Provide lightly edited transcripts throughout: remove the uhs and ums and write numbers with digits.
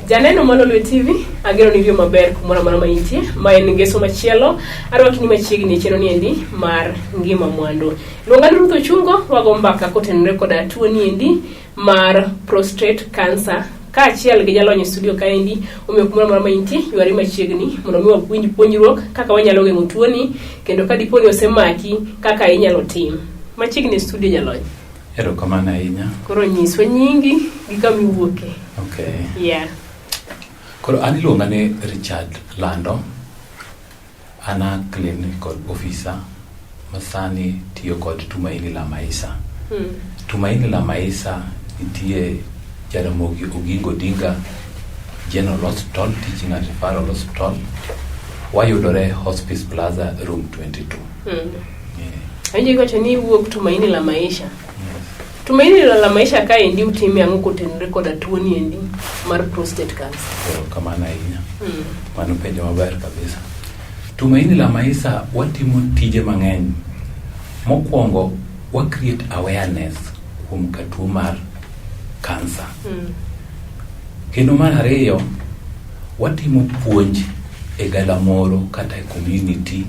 Janeno mar Lolwe TV, ageno ni riyo maber kumoro amora ma intie. Ma en ngeso machielo, arwakni machiegni e chenro ni endi mar ngima mwandu. Luonga ni Ruth Ochungo, wago mbaka kotenore koda tuo ni endi mar prostate cancer kaachiel gi jalony e studio kaendi. Omiyo kumoro amora ma intie, ywari machiegni mondo mi wawinj puonjruok kaka wanyalo geng'o tuoni kendo ka dipo ni osemaki kaka inyalo tim. Machiegni e studio jalony. Erokamano ahinya. Koro nyiswa nyingi gi kama iwuoke. Okay. Yeah. Koro an iluonga ni Richard Lando. An a clinical officer ma sani tiyo kod Tumaini la Maisha. Tumaini la Maisha nitie Jaramogi Oginga Odinga General Hospital, Teaching and Referral Hospital. Wayudore Hospice Plaza, room 22. Yeah. Awinjo kiwacho ni iwuok Tumaini la Maisha. Yes. Tumaini la Maisha kaendi utime ang'o kotenore koda tuoni endi mar prostate cancer? Erokamano ahinya. Mano penjo maber kabisa. Tumaini la Maisha watimo tije mang'eny. Mokwongo, wa create awareness kuom ka tuo mar kansa. Kendo mar ariyo, watimo puonj e galamoro kata e community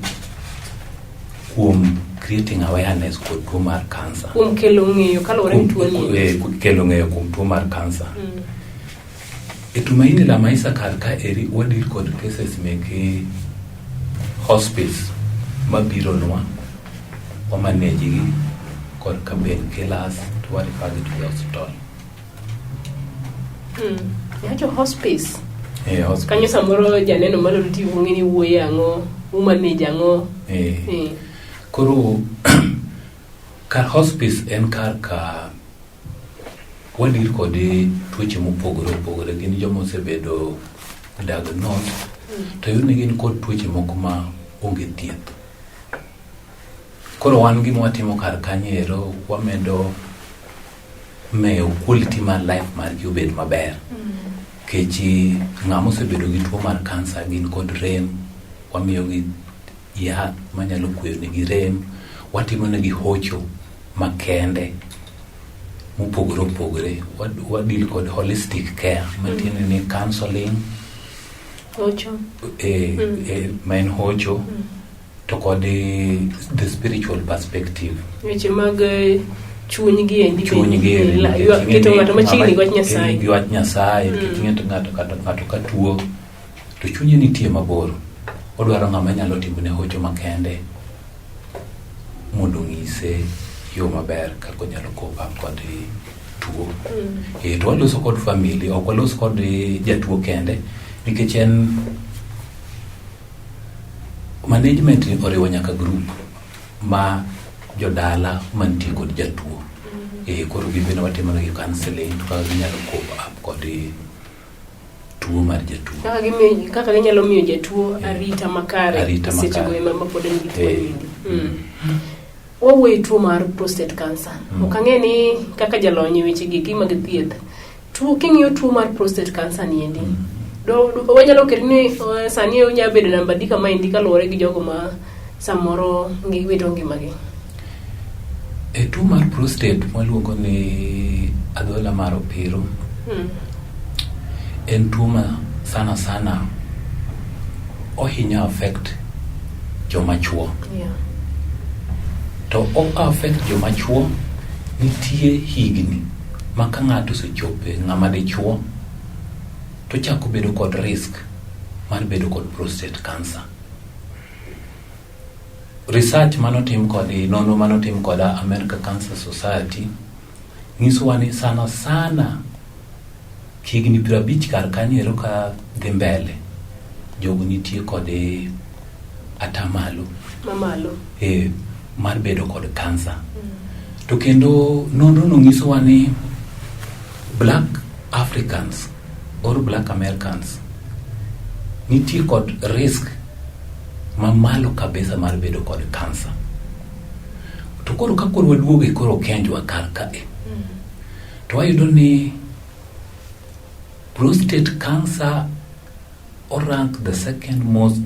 kuom creating awareness kod tuo mar kansa. Kuom kelo ng'eyo kaluwore gi tuoni endi. Kelo ng'eyo kuom tuo mar kansa. E Tumaini la Maisha kar ka eri wadeal kod cases meke hospice mabiro nwa, wa manage gi kod ka pain killers to wa refer gi to the hospital. Iwacho hospice. Hospice. Kanyo samoro janeno mar Lolwe TV ong'e ni wuoye ang'o, umanage ang'o. Koro kar hospice en kar ka wadeal kod tuoche mopogore opogore. Gin joma osebedo diagnosed to iyudo ni gin kod tuoche moko ma onge thieth. Koro wan gima watimo kar kanyo ero, wamedo miyo quality mar life margi obed maber. Nikech ng'ama osebedo gi tuo mar kansa gin kod rem, wamiyogi yath manyalo kweyo negi rem, watimo negi hocho makende mopogore opogore. Wa deal kod holistic care, matiende ni counseling, Hocho. Ma en hocho, to kod the spiritual perspective. Weche mag chuny gi endi. Chuny gi endi, nikech ing'e keto ni ng'ato machiegni gi wach ng'ama- Nyasaye. Gi wach Nyasaye, nikech ing'e to ng'ato kata ng'ato ka tuo to chunye nitie mabor. Odwaro ng'ama nyalo timone hocho makende mondo onyise yo maber kaka onyalo cope up kod tuo. To waloso kod family, ok walos kod jatuo kende, nikech en management ni oriwo nyaka group ma jodala mantie kod jatuo. Koro gin bende watimo negi counseling to kaka ginyalo cope up kod tuo mar jatuo. Kaka ginyalo miyo jatuo arita makare Arita seche makare. go ema pod en gi tuo niendi. Wawuoyo e tuo mar prostate cancer. Ok ang'e ni kaka jalony e weche gi mag thieth. Tuo king'iyo tuo mar prostate cancer ni endi. Do wanyalo keto ni sani onyalo bedo namba adi kama endi kaluwore gi jogo ma samoro wito ngimagi. E tuo mar prostate mwaluongo ni adhola mar opiro en tuo ma sana sana ohinyo affect joma chuo. To ok affect joma chuo, nitie higni ma ka ng'ato osechope ng'ama dichuo to chako bedo kod risk mar bedo kod prostate cancer. Research manotim kod nonro manotim kod America Cancer Society nyisowa ni sana sana higni 50 kar kanyo ero ka dhi mbele, jogo nitie kod atamalo mamalo mar bedo kod kansa. To kendo nonro no nyisowa ni Black Africans or Black Americans nitie kod risk mamalo kabisa mar bedo kod kansa. To koro ka koro waduogo e koro kenjwa kar kae, to wayudo ni prostate cancer orank the second most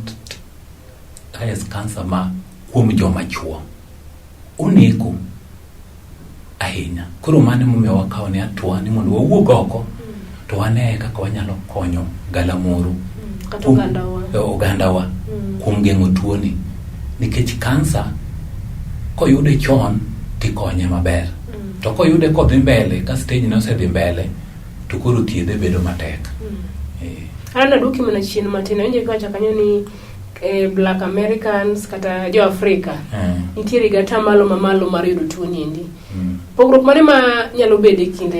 highest cancer ma kuom joma chuo oneko ahinya. Koro mano emomiyo wakawo ni hatua ni mondo wawuog oko. To to wane kaka wanyalo konyo galamoro Kata ogandawa. Ogandawa kuom geng'o tuoni nikech kansa koyude chon tikonye maber to koyude kodhi mbele ka stage ne osedhi mbele to koro thiedhe bedo matek. Aneno aduoki mana chien matin, awinjo kiwacho kanyo ni Black Americans kata jo Afrika nitiere gi atamalo mamalo mar yudo tuo ni endi. Pogruok mane ma nyalo bedo e kind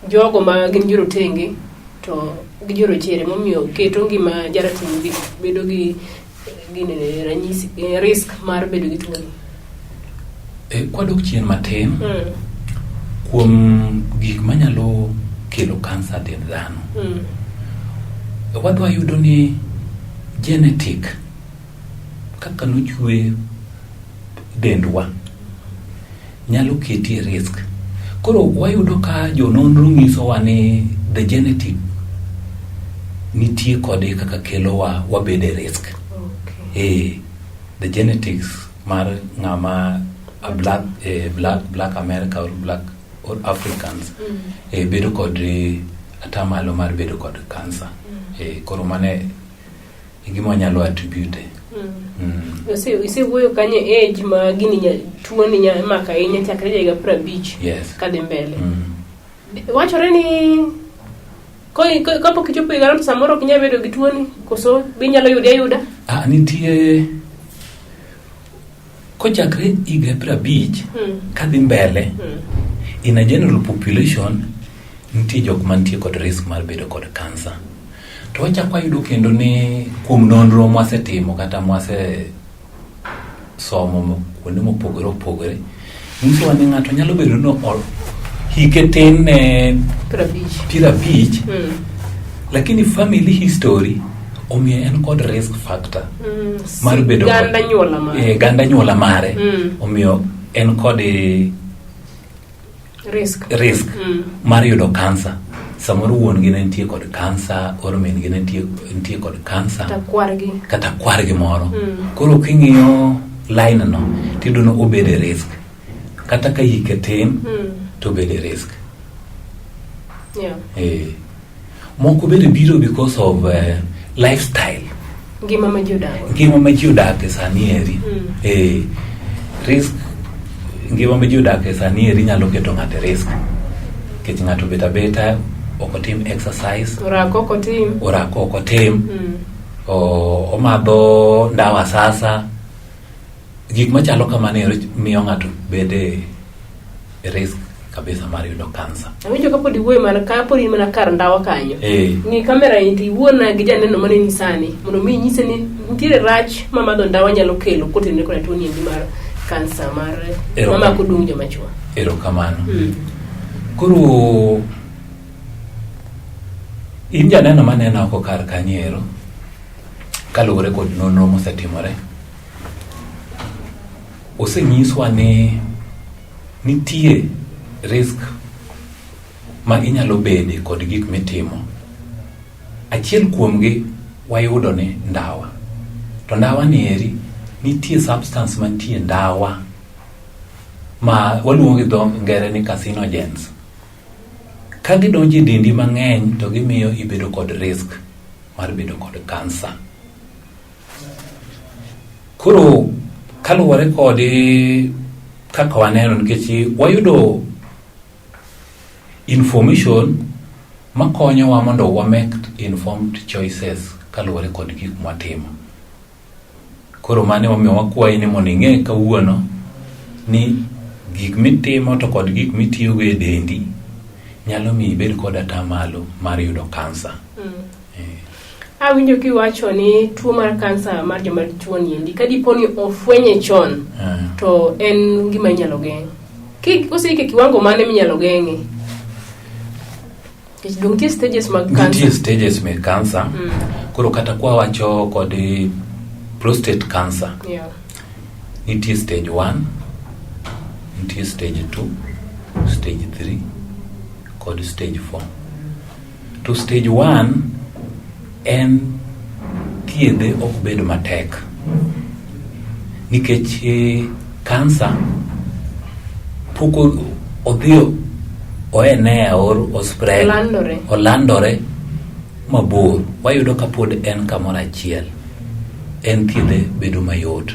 jogo ma gin jorotenge to gi jorochere momiyo keto ngima jarateng' bedo gi gini ranyisi risk mar bedo gi tuoni? Kwadok chien matin kuom gik manyalo kelo kansa dend dhano, wadwa yudo ni genetic kaka nochwe dendwa nyalo keti e risk. Koro wayudo ka jononro nyisowa ni the genetic nitie kode kaka kelowa wabedo e risk. The genetics mar ng'ama a black, black America or black or Africans bedo kod atamalo mar bedo kod kansa. Koro mane e gima wanyalo attribute. Isewuoyo kanyo e age ma gini tuoni nya mako ahinya chakre ja higa 50 kadhi mbele. Wachore ni kapok ichopo higa to samoro ok inyal bedo gi tuoni, koso be inyalo yude ayuda? Nitie kochakre higa 50 kadhi mbele in a general population nitie jok mantie kod risk mar bedo kod kansa. To wachako wayudo kendo ni kuom nonro mwasetimo kata mwase somo kuonde mopogore opogore nyisowa ni ng'ato nyalo bedo ni hike tin ne 50 lakini family history omiyo en kod risk factor mar bedo ganda nyuola mare. Ganda nyuola mare omiyo en kod risk mar yudo kansa. Samoro wuon gi ne nitie kod kansa, or min gi ne nitie kod kansa, kata kwargi moro. Koro king'iyo line no tiyudo ni obedo e risk. Kata ka hike tin to obedo e risk. Moko bende biro because of lifestyle. Ngima ma ji odago. Ngima ma ji odake sani eri. Risk ngima ma ji odake sani eri nyalo keto ng'ato e risk. Nikech ng'ato obet abeta, ok otim exercise. Orako ok otim. Orako ok otim. Omadho ndawa sasa. Gik machalo kamano miyo ng'ato bede e risk kabisa mar yudo kansa. Awinjo kapod iwuoyo mana kapod in mana kar ndawa kanyo. Ng'i kamera ni to iwuona gi janeno maneni sani mondo mi inyise ni nitiere rach ma madho ndawa nyalo kelo kotenore koda tuo ni endi mar kansa mar mamako dung' joma chuo. Erokamano. Koro in janeno maneno oko kar kanyo ero kaluwore kod nonro mosetimore osenyiswa ni nitie risk ma inyalo bede kod gik mitimo. Achiel kuomgi wayudo ni ndawa. To ndawa ni eri nitie substance mantie ndawa ma waluongo gi dho ngere ni carcinogens. Ka gidonjo e dendi mang'eny to gimiyo ibedo kod risk mar bedo kod kansa. Koro kaluwore kod kaka waneno nikech wayudo information makonyowa mondo wa make informed choices kaluwore kod gik mwatimo. Koro mano emomiyo wakwayi ni mondo ing'e kawuono ni gik mitimo to kod gik mitiyogo e dendi nyalo miyo ibed kod atamalo mar yudo kansa. Awinjo kiwacho ni tuo mar kansa mar joma dichuo ni endi ka dipo ni ofwenye chon to en gima inyalo geng'. Koseike kiwango mane minyalo geng'e? Nikech dong nitie stages mag kansa. Nitie stages mag kansa. Koro kata kwa wacho kod prostate cancer. Nitie stage 1, nitie stage 2, stage 3 kod stage 4. To stage 1 en thiedhe ok bed matek nikech kansa pok odhi oenea or ospread Olandore. olandore mabor. Wayudo ka pod en kamoro achiel, en thiedhe bedo mayot.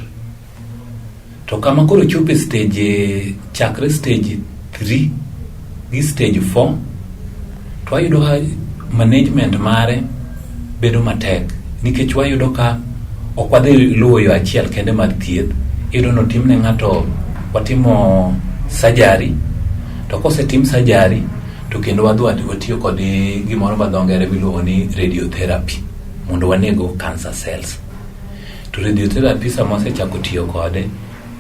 To kama koro chopo e stage, chakre stage 3 gi stage 4, to wayudo ka management mare bedo matek, nikech wayudo ka ok wadhi luwo yo achiel kende mar thieth. Iyudo ni otimne ng'ato, watimo surgery, to kosetim surgery to kendo wadhi watiyo kod gimoro ma dho ngere miluongo ni radiotherapy mondo wanego cancer cells. To radiotherapy sama wasechako tiyo kode,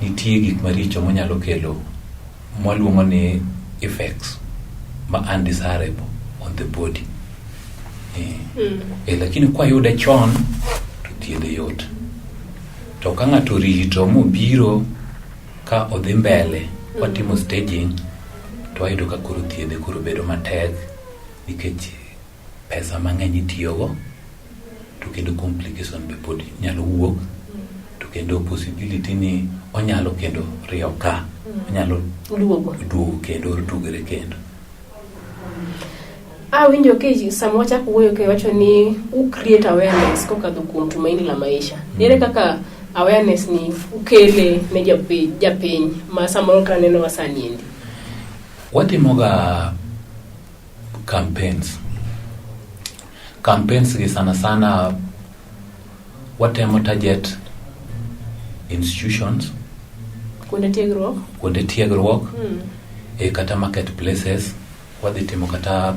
nitie gik maricho monyalo kelo mwaluongo ni effects ma undesirable on the body. Lakini kwayude chon to thiedhe yot. To ka ng'ato orito mobiro ka odhi mbele, watimo staging, to wayudo ka koro thiedhe koro bedo matek, nikech pesa mang'eny itiyogo, to kendo complication be pod nyalo wuok, to kendo possibility ni onyalo kendo riyo ka onyalo duogo. Duogo kendo otugore kendo. Awinjo ki sama wachako wuoyo ka iwacho ni u create awareness kokadho kuom Tumaini la Maisha. Ere kaka awareness ni ukele ne japiny ma samoro ka nenowa sani endi? Watimoga campaigns. Campaigns gi sana sana watemo target institutions, kuonde tiegruok, kuonde tiegruok, kata market places. Wadhi timo kata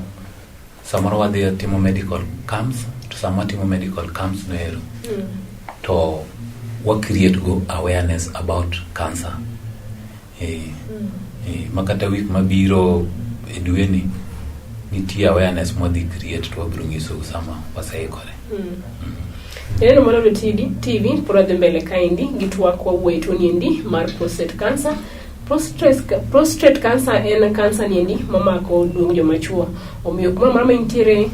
samoro wadhi timo medical camps, to sama watimo medical camps no ero, to wa create go awareness about cancer. Ma kata week mabiro e dweni nitie awareness mwadhi create, to wabiro nyisou sama waseikore. Janeno mar Lolwe TV, pod wadhi mbele kaendi gi twak wawuoye tuo niendi mar prostate cancer. Prostate cancer en kansa niendi mamako duong' joma chuo. Omiyo kumoro amora ma intiere,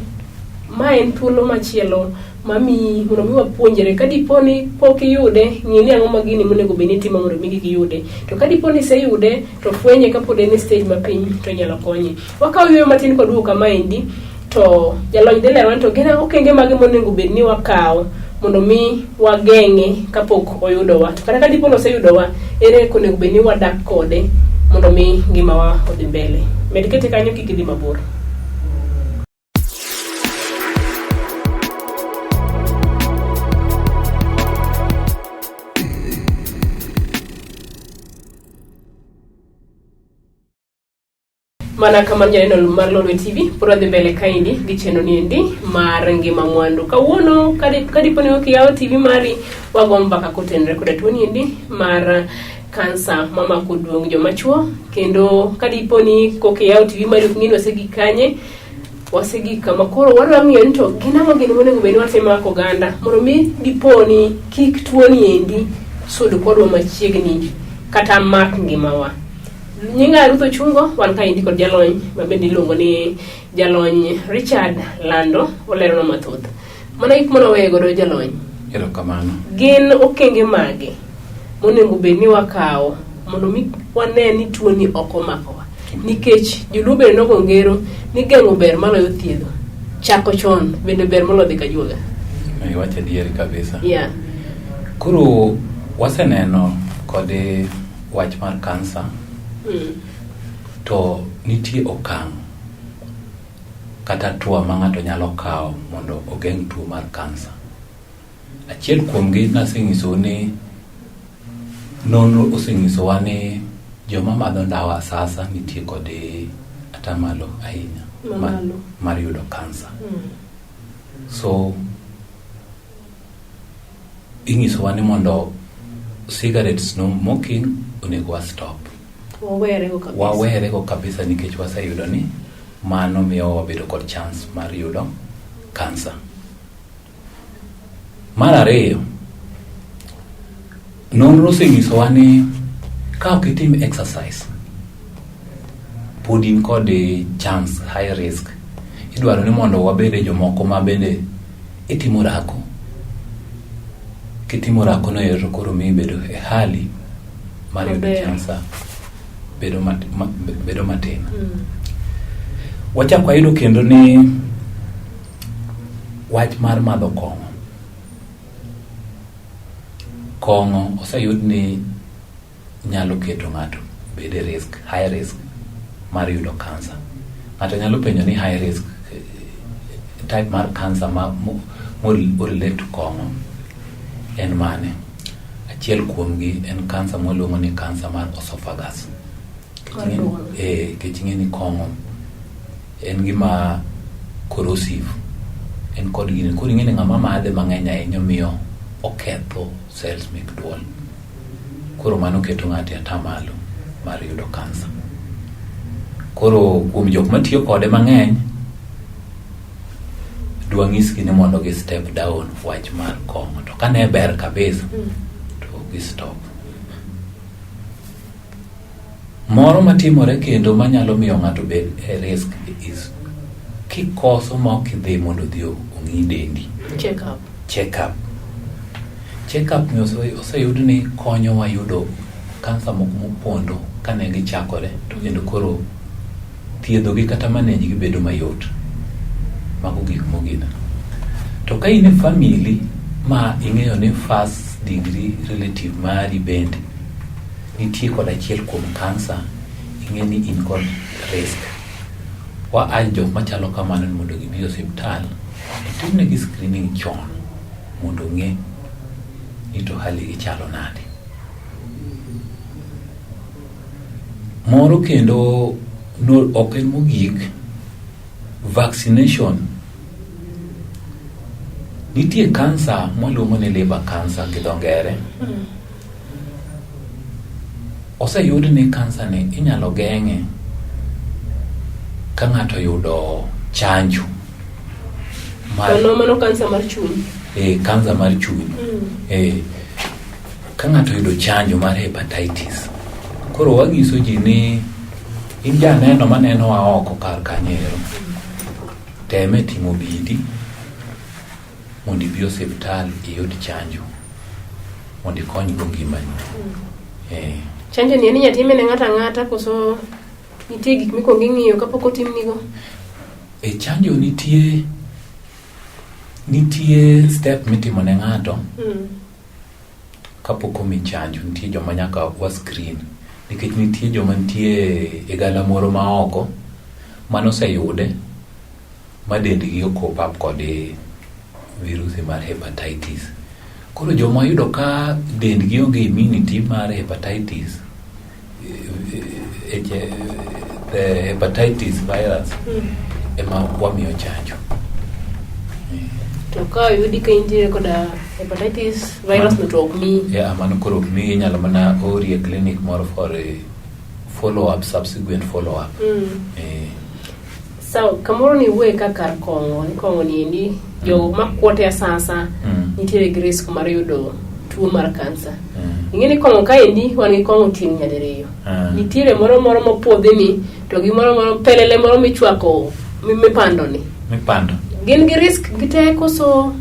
ma en thuolo machielo mamiyi mondo mi wapuonjre. Ka dipo ni pok iyude, ng'i ni ang'o ma gini monego bed ni itimo mondo mi kik iyude. To ka dipo ni iseyude, to fwenye kapod en e stage mapiny to inyalo konye. Wakawo yueyo matin kwaduogo kamaendi, to jalony dhi leronwa ni to gin okenge mage monego bed ni wakawo mondo mi wageng'e kapok oyudowa. To kata ka dipo ni oseyudowa, ere kaka onego bed ni wadak kode mondo mi ngimawa odhi mbele. Med kete kanyo kik idhi mabor. Mana kamano janeno mar Lolwe TV, pod wadhi mbele kaendi gi chenro niendi mar ngima mwandu. Kawuono kadipo ni ok iyawo TV mari, wago mbaka kotenore koda tuo niendi mar kansa mamako duong' joma chuo, kendo kadipo ni kok iyawo TV mari ok ng'e ni wasegik kanye, wasegik kama koro wadwa ng'iyo ni to gin ang'o gini monego bed ni watimo kaka oganda mondo mi dipo ni kik tuo niendi sud kodwa machiegni kata mak ngimawa. Nyinga Ruth Ochungo, wan kaendi kod jalony ma bende iluongo ni jalony Richard Lando, oleronwa mathoth. Mana gik mane waweyo godo jalony. Erokamano. Gin okenge mage monego bed ni wakawo mondo mi wane ni tuoni ok omakowa? Nikech joluo bende nogo ngero ni geng'o ber maloyo thiedho. Chako chon bende ber moloyo dhi kajuoga. Iwacho adieri kabisa. Yeah. Koro waseneno kod wach mar kansa, to nitie okang' kata hatua ma ng'ato nyalo kawo mondo ogeng' tuo mar kansa. Achiel kuomgi nasenyisou ni nonro osenyisowa ni joma madho ndawa asasa nitie kod atamalo ahinya Mamalo. mar yudo kansa. So inyisowa ni mondo cigarette smoking onego wa stop. Wawere go kabisa. Wawere go kabisa, nikech waseyudo ni mano miyo wabedo kod chance mar yudo kansa. Mar ariyo, nonro osenyisowa ni ka ok itim exercise, pod in kod chance, high risk. Idwaro ni mondo wabede jomoko ma bende itimo orako. Kitimo orako no ero, to koro miyo ibedo e hali mar yudo Maber. kansa bedo matin. Wachako wayudo kendo ni wach mar madho kong'o. Kong'o oseyud ni nyalo keto ng'ato bed e risk, high risk mar yudo kansa. Ng'ato nyalo penjo ni high risk type mar kansa ma mo relate to kong'o en mane? Achiel kuomgi en kansa mwaluongo ni kansa mar esophagus. Mar duol. Nikech ing'e ni kong'o en gima corrosive, en kod gini. Koro ing'e ni ng'ama madhe mang'eny ahinya miyo oketho cells mek duol. Koro mano keto ng'ato e atamalo mar yudo kansa. Koro kuom jok matiyo kode mang'eny, dwanyisgi ni mondo gi step down wach mar kong'o. To kane ber kabisa, to gi stop. Moro matimore kendo manyalo miyo ng'ato bed e risk is kikoso ma ok idhi mondo odhi ong'i dendi. Check up. Check up. Check up ni oseyud ni konyowa yudo kansa moko mopondo kane gichakore to kendo koro thiedhogi kata manage gi bedo mayot. Mago gik mogina. To ka in e family ma ing'eyo ni first degree relative mari bende nitie kod achiel kuom kansa, ing'e ni in kod risk. Wa urge jok machalo kamano ni mondo gibi e osiptal otimnegi screening chon mondo ong'e ni to hali gi chalo nade. Moro kendo no, ok en mogik, vaccination. Nitie kansa mwaluongo ni liver cancer gi dho ngere. Oseyud ni kansa ni inyalo geng'e ka ng'ato oyudo chanjo mar Mano kansa mar chuny. Kansa mar chuny. Ka ng'ato oyudo chanjo mar hepatitis. Koro wanyiso ji ni in janeno manenowa oko kar kanyo ero, teme timo bidi mondo ibi osiptal iyud chanjo mondo ikonygo ngimani. Chanjo ni en inya time ne ng'ato ang'ata koso nitie gik mikwongo ing'iyo kapok otimnigo? E chanjo nitie step mitimo ne ng'ato kapok omi chanjo. Nitie joma nyaka wa screen nikech nitie joma nitie e galamoro ma oko manoseyude ma dendgi o cope up kod virusi mar hepatitis. Koro joma yudo ka dendgi onge immunity mar hepatitis, the hepatitis virus ema wamiyo chanjo. To ka oyudi ka intiere koda hepatitis virus no to ok miyi? Yeah, mano koro ok miyi, inyalo mana ori e clinic moro for follow up, subsequent follow up. So, kamoro ni wuoye ka kar kong'o, ni kong'o ni endi jogo makuote asasa nitiere gi risk mar yudo tuo mar kansa. Ing'e ni kong'o kaendi wan gi kong'o tieng' nyadiriyo. Nitiere moro moro mopuodhi ni to gi moro moro pelele moro michwako mipando ni. Mipando. Gin gi risk gite koso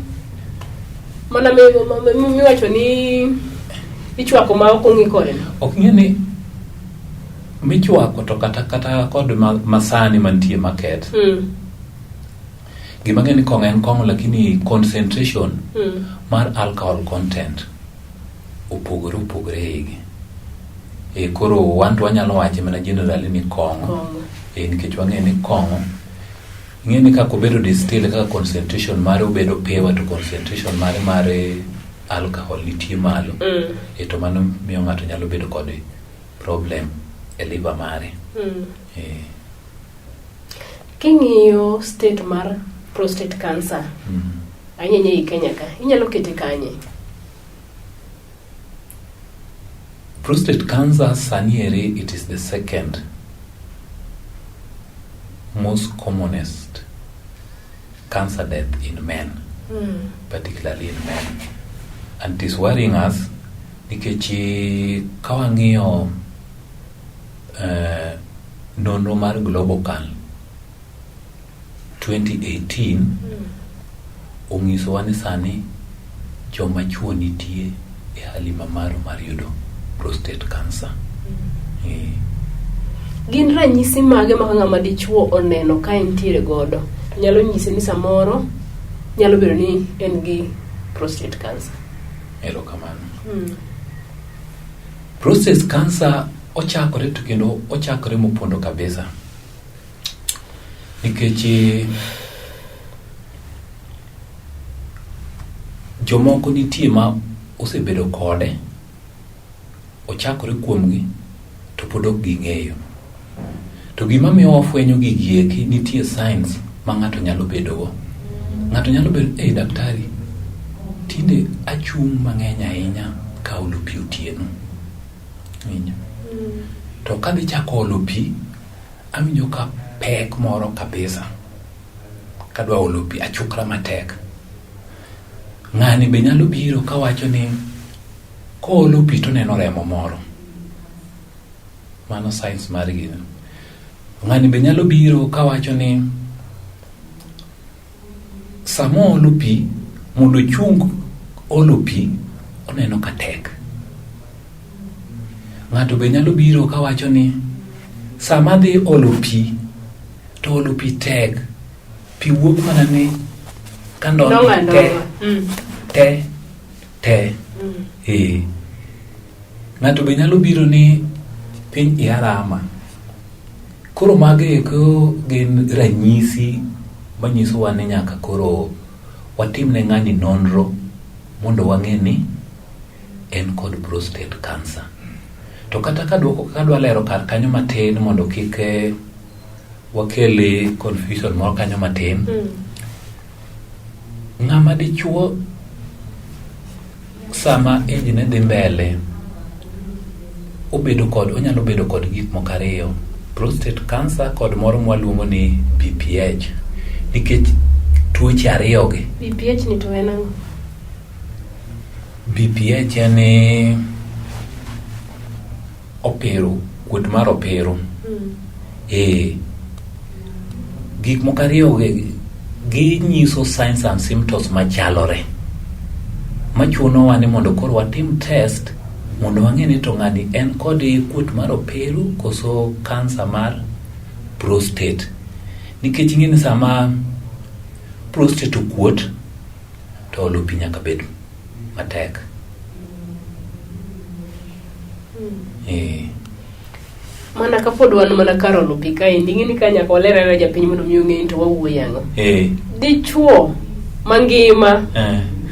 mana miwacho ni ichwako ma ok ong'i kode ni? Ok ng'e ni michwako to kata kod masani mantie market. Gima ng'e ni kong'o en kong'o, lakini concentration mar alcohol content opogore opogore e igi. Koro wan to wanyalo wache mana generally ni kong'o. Kong'o. Nikech wang'eyo ni kong'o, ing'e ni kaka obedo distilled, kaka concentration mare obedo pure to concentration mare mar alcohol nitie malo. To mano miyo ng'ato nyalo bedo kod problem e liver mare. King'iyo state mar prostate cancer, ahinya ahinya ei Kenya ka, inyalo kete kanye? Prostate cancer sani eri it is the second most commonest cancer death in men, particularly in men. And it is worrying us nikech ka wang'iyo nonro mar Globocan 2018 onyisowa ni sani joma chuo nitie e hali mamalo mar yudo prostate cancer. Gin ranyisi mage ma ka ng'ama dichuo oneno ka entiere godo to nyalo nyise ni samoro nyalo bedo ni en gi prostate cancer? Erokamano. Prostate cancer ochakore to kendo ochakore mopondo kabisa. Nikech jomoko nitie ma osebedo kode, ochakore kuomgi to pod ok ging'eyo. To gima miyo wafwenyo gigi eki nitie signs ma ng'ato nyalo bedogo. Ng'ato nyalo bedo, ei daktari, tinde achung' mang'eny ahinya ka olo pi otieno. Winjo? To kadhi chako olo pi, awinjo ka pek moro kabisa. Kadwa olo pi, achukra matek. Ng'ani be nyalo biro kawacho ni koolo pi toneno remo moro. Mano signs mar gino. Ng'ani be nyalo biro kawacho ni sama oolo pi, mondo ochung olo pi, oneno ka tek. Ng'ato be nyalo biro kawacho ni sama adhi olo pi, to olo pi tek. Pi wuok mana ni ka ndong' Ndong' te, andong'a. Te, te. Eh. Ng'ato be nyalo biro ni piny iya rama. Koro magi eko gin ranyisi manyisowa ni nyaka koro watim ne ng'ani nonro mondo wang'e ni en kod prostate cancer. To kata ka duoko kadwa lero kar kanyo matin mondo kik wakel confusion moro kanyo matin. Ng'ama dichuo sama age ne dhi mbele obedo kod onyalo bedo kod gik moko ariyo prostate cancer kod moro mwaluongo ni BPH nikech tuoche ariyogi BPH ni to en ang'o? BPH en opiru kuot mar opiru eh gik moko ariyogi ginyiso signs and symptoms machalore machunowa ni mondo koro watim test mondo wang'e ni to ng'ani en kod kuot mar opiru koso kansa mar prostate nikech ing'e ni sama prostate okuot to olo pi nyaka bed matek. Eh. Mana kapod wan mana kar olo pi kaendi, ing'e ni ka nyaka waler alera japiny mondo mi ong'e ni to wawuoyo ang'o. Dichuo mangima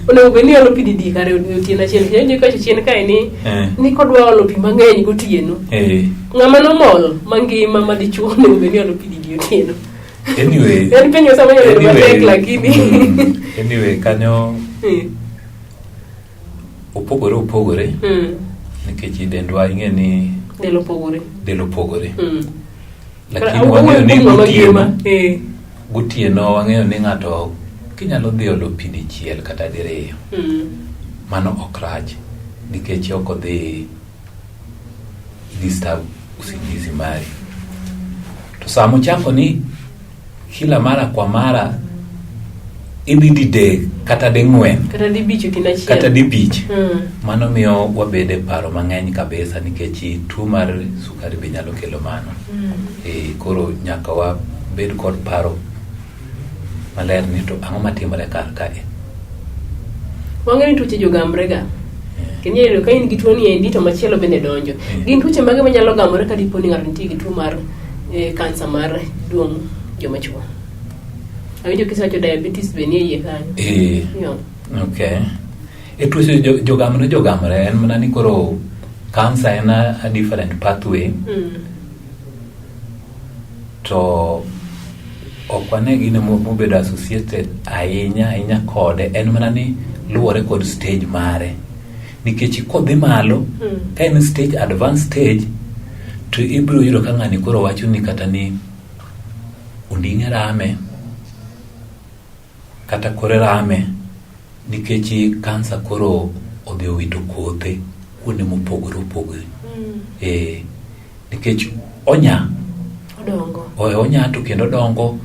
onego bed ni olo pi didi kare otieno achiel? Kendo kacho chien kae ni ni kodwa olo pi mang'eny gotieno. Ng'ama nomol mangima ma dichuo onego bed ni olo pi didi otieno? Anyway, En penjo sama nyalo bedo matek lakini. Anyway, kanyo opogore opogore nikech dendwa ing'e ni Del opogore. Del opogore. Lakini Awuoyo wang'eyo ni kuom ng'ama gotieno ngima. Gotieno wang'eyo ni ng'ato kinyalo dhi olo pi dichiel kata diriyo mano ok rach nikech ok odhi disturb usingizi mari. To sama ochako ni kila mara kwa mara idhi didek kata ding'wen Kata dibich otieno achiel. Kata dibich, mano miyo wabedo e paro mang'eny kabisa nikech tuo mar sukari be nyalo kelo mano. E, koro nyaka wabed kod paro maler ni to ang'o matimore kar kae. Wang'eyo ni tuoche jogamre ga. Kendo inyalo yudo ka in gi tuo ni endi to machielo bende donjo. Gin tuoche mage manyalo gamore ka dipo ni ng'ato nitie gi tuo mar kansa mar duong' joma chuo? Awinjo kisewacho diabetes be nie iye kanyo. Eh, okay. E tuoche jogamre jogamre en mana ni koro kansa en a different pathway to ok wane gino mobedo associated ahinya ahinya kode en mana ni luwore kod stage mare nikech kodhi malo ka en stage advanced stage to ibiro yudo ka ng'ani koro wacho ni kata ni onding'e rame kata kore rame nikech kansa koro odhi owito kothe kuonde mopogore opogore. Nikech onya Odongo. Onya to kendo odongo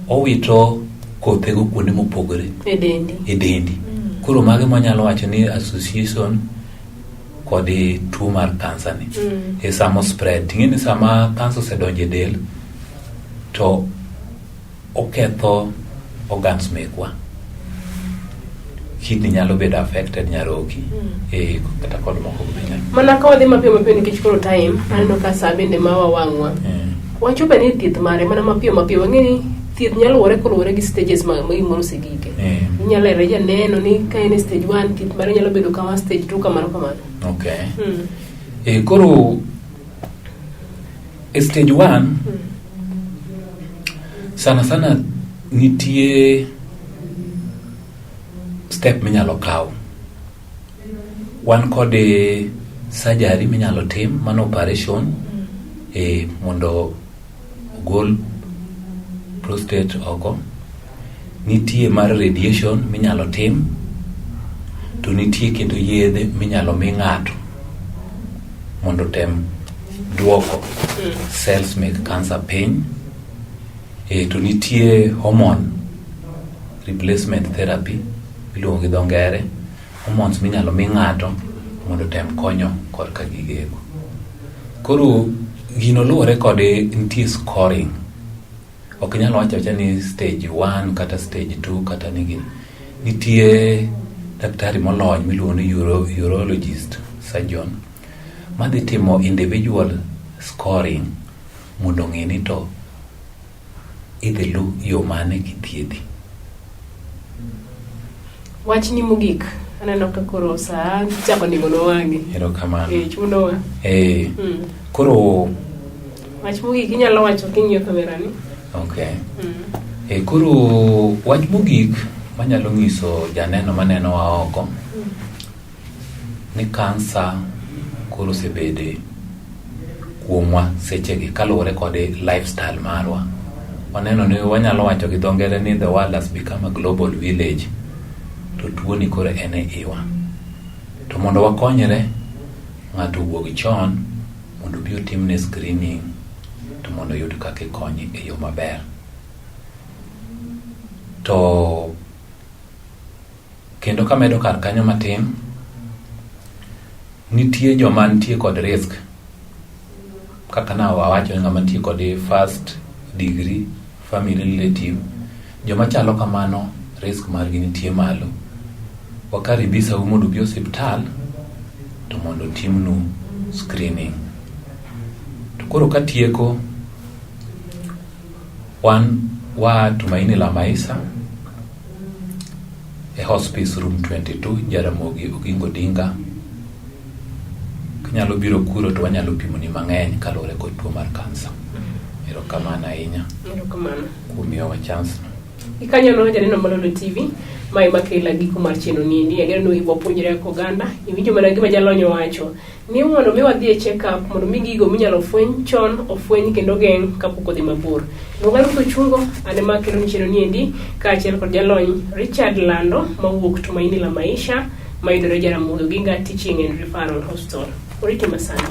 owito kothego kuonde mopogore E dendi. E dendi. Koro mage mwanyalo wacho ni association. kod tuo mar kansa ni. E sama spread, ting'e ni sama kansa osedonjo e del to oketho organs mekwa. Kidney nyalo bedo affected, nyaroki, kata kod moko be nyalo. Mana ka wadhi mapiyo mapiyo nikech koro time aneno ka sa bende ma wawang'wa. Wachopo ni thieth mare mana mapiyo mapiyo, wang'e ni thieth nyalo luwore koluwore gi stages ma gimoro osegike. Inyalo lero janeno ni ka en e stage 1, thieth mare nyalo bedo kama, stage 2 kamano kamano. Okay. Koro e stage 1 sana sana nitie step minyalo kaw. Wan kod surgery minyalo tim, mano operation, mondo ogol prostate oko. Nitie mar radiation minyalo tim, to nitie kendo yedhe minyalo mi ng'ato mondo tem duoko cells mek cancer piny. To nitie hormone replacement therapy iluongo gi dho ngere, hormones minyalo mi ng'ato mondo tem konyo korka gigego. Koro gino luwore kod nitie scoring. Ok inyal wacho awacha ni stage 1 kata stage 2 kata ni gini. Nitie daktari molony miluongo ni urologist surgeon madhi timo individual scoring mondo ong'e ni to idhi lu yo mane kithiedhi. Wachni mogik, aneno ka koro saa chako ningonwa wang'i. Erokamano. Chunowa. Koro wach mogik inyalo wacho king'iyo kamera ni. Okay. Koro wach mogik manyalo nyiso janeno manenowa oko ni kansa koro osebede kuomwa sechegi kaluwore kod lifestyle marwa. Waneno ni wanyalo wacho gi dho ngere ni the world has become a global village, to tuoni koro en e iwa. To mondo wakonyre, ng'ato owuog chon mondo obi otimne screening to mondo oyud kaka ikonye e yo maber. To kendo kamedo kar kanyo matin, nitie joma nitie kod risk kaka na wawacho ni ng'ama nitie kod first degree family relative, joma chalo kamano risk margi nitie malo. Wakaribisa u mondo ubi osiptal to mondo otimnu screening. To koro katieko, wan wa Tumaini la Maisha e Hospice Room 22, Jaramogi Oginga Odinga. Kinyalo biro kuro to wanyalo pimoni mang'eny kaluwore kod tuo mar kansa. Erokamano ahinya. Erokamano. Kuom miyowa chance no. Ikanyono janeno Malolo TV, mae makela giko mar chenro ni endi. Ageno ni wapuonjre kaka oganda. Iwinjo mana gima jalony owacho ni mondo mi wadhi e check up, mondo mi gigo minyalo fweny chon ofweny kendo geng' kapok odhi mabor. Luonga Ruth Ochungo, an ema akelo ni chenro ni endi kaachiel kod jalony Richard Lando mawuok Tumaini la Maisha mayudore Jaramogi Oginga Teaching and Referral Hospital. Oriti masani.